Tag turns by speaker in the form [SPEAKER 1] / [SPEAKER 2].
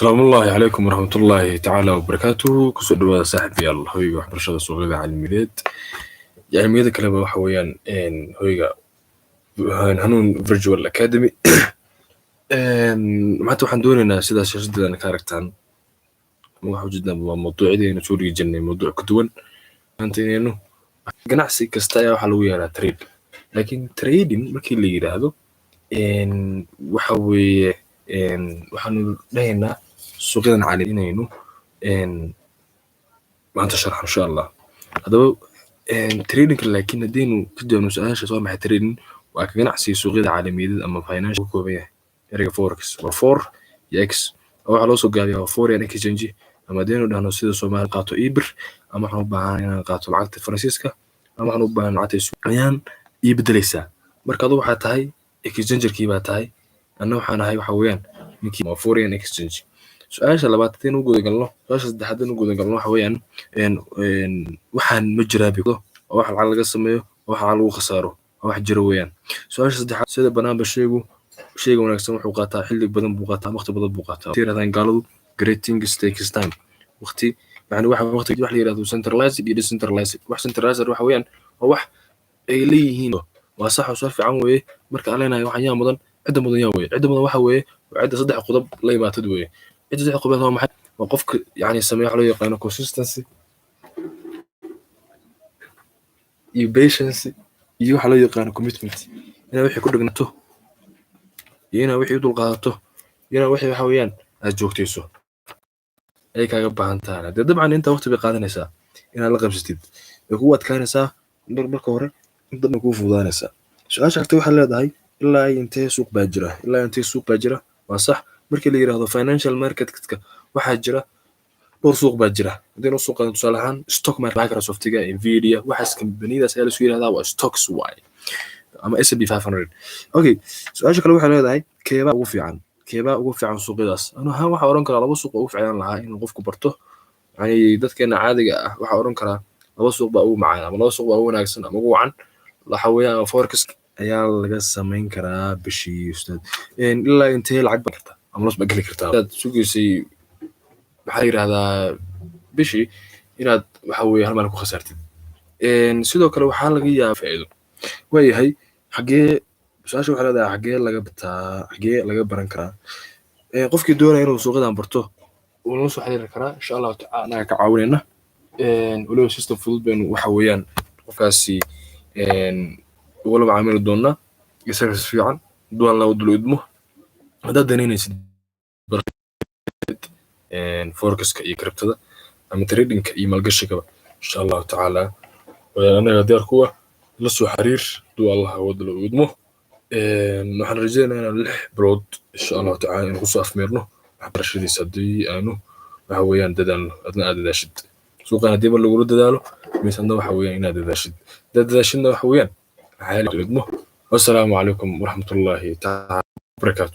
[SPEAKER 1] Asalaamullaahi calaykum waraxmatullaahi tacaala wabarakaatuhu. Kusoo dhawaada, saaxiibayaal, hoyga waxbarashada suuqyada caalamiyeed iyo cilmiyada kaleba. Waxa weeyaan hoyga Hanuun Virtual Academy. Maanta waxaan doonaynaa, sidaas shaashadeedana ka aragtaan ama waxa ujeedaan, waa mawduucyadii aynu soo dhigi jirnay mawduuc ka duwan maanta. Inaynu ganacsi kasta ayaa waxaa lagu yeeraa trade, laakiin trading markii la yidhaahdo, waxa weeye waxaanu dhahaynaa suuqyadan caalami inaynu maanta sharxo, insha Allah. Haddaba tradingka, laakiin haddaynu ka jawaabno su-aasha waa maxay trading, waa ka ganacsiga suuqyada caalamiyadeed ama financial ka kooban yahay. Ereyga forex waa for iyo x oo waxaa loo soo gaabiyaa waa foreign exchange, ama haddaynu dhahno sida Soomaali qaato ibir, ama waxaan u baahan inaan qaato lacagta Faransiiska, ama waxaan u baahan lacagta ayaan ii bedelaysaa. Marka adu waxaa tahay exchangerkii baa tahay, anna waxaan ahay waxa weeyaan ninkii waa foreign exchange. Su-aasha labaad haddaynu u guda galno, su-aasha saddexaad haddaynu u guda galno, waxa weeyaan waxaan ma jiraa waa wax lacag laga sameeyo, waa wax lacag lagu khasaaro, waa wax jira weeyaan. Su-aasha saddexaad, sida banaanba shaygu shayga wanaagsan wuxuu qaataa xilli badan buu qaataa, waqti badan buu qaataa. Yirahdaan gaaladu, "Great things takes time." Waqti yani waxa waqti wax la yirahdo centralized iyo decentralized. Wax centralized waxa weeyaan waa wax ay leeyihiin. Waa sax oo soo fiican weeye. Marka aan leenahay waxaan yaa mudan, cidda mudan yaa weeye? Cidda mudan waxa weeye waa cidda saddex qodob la imaatad weeye. Cidda saddex qodob waa maxay? Waa qofka yani sameeya waxa loo yaqaano consistency iyo patience iyo waxa loo yaqaano commitment. Inaad wixii ku dhignato iyo inaad wixii u dulqaadato iyo inaad wixii waxa weeyaan aad joogtayso ayay kaaga baahan tahay. Dee dabcan intaa waqti bay qaadanaysaa inaad la qabsatid, way kugu adkaanaysaa marka hore, inta dambe kuu fududaanaysaa. Su-aasha xigta waxay leedahay, ilaa intee suuq baa jira? Ilaa intee suuq baa jira? Waa sax. Markii la yidhaahdo financial marketka, waxaa jira dhowr suuq baa jira. Haddaynu usoo qaadan tusaale ahaan stock market, Microsoftiga, Nvidia, waxaas kambaniyadaas ayaa laisku yidhahdaa waa stocks waay, ama S&P 500. Okay, su-aasha kale waxay leedahay, keebaa ugu fiican? Keebaa ugu fiican suuqyadaas? Anu ahaan waxaa oran karaa laba suuq oo ugu fiicnaan lahaa inuu qofku barto. Yani dadkeena caadiga ah waxaa oran karaa laba suuq baa ugu macaan, ama laba suuq baa ugu wanaagsan ama ugu wacan. Waxa weeyaan forex ayaa laga samayn karaa bishii, ustaad? Ilaa intee lacag baa kartaa ama loss baa geli kartaa aad sugaysay? Maxaa yidhahdaa, bishii inaad waxa weeye hal maalin ku khasaartid. Sidoo kale waxaa laga yaaba faa'iido waayahay. Xagee, su-aasha waxay leedahay, xagee laga bataa, xagee laga baran karaa? Qofkii doonaya inuu suuqyadan barto wuu nala soo xiriiri karaa, insha Allahu tacala, annaga ka caawinayna. Weliba system fudud baynu waxa weeyaan qofkaasi ugula macaamili doonaa iyo service fiican hadduu Alla dul idmo. Haddaad danaynaysid forexiska iyo cryptada ama tradingka iyo maalgashigaba, insha Allahu tacaala annaga diyaar kuwa la soo xiriir hadduu Allah awood la idmo. Waxaan rajaynayaa inaan 6 bilood, insha Allahu tacala, inaan kusoo afmeerno waxbarashadiisa, haddii aanu waxa weeyaan dadaalno, adna aad dadaashid. Suuqan haddii mar lagula dadaalo miisadna waxa weeyaan inaad dadaashid. Haddaad dadaashidna waxa weeyaan idmo. Wassalaamu calaykum waraxmatullaahi tacaala wabarakaatu.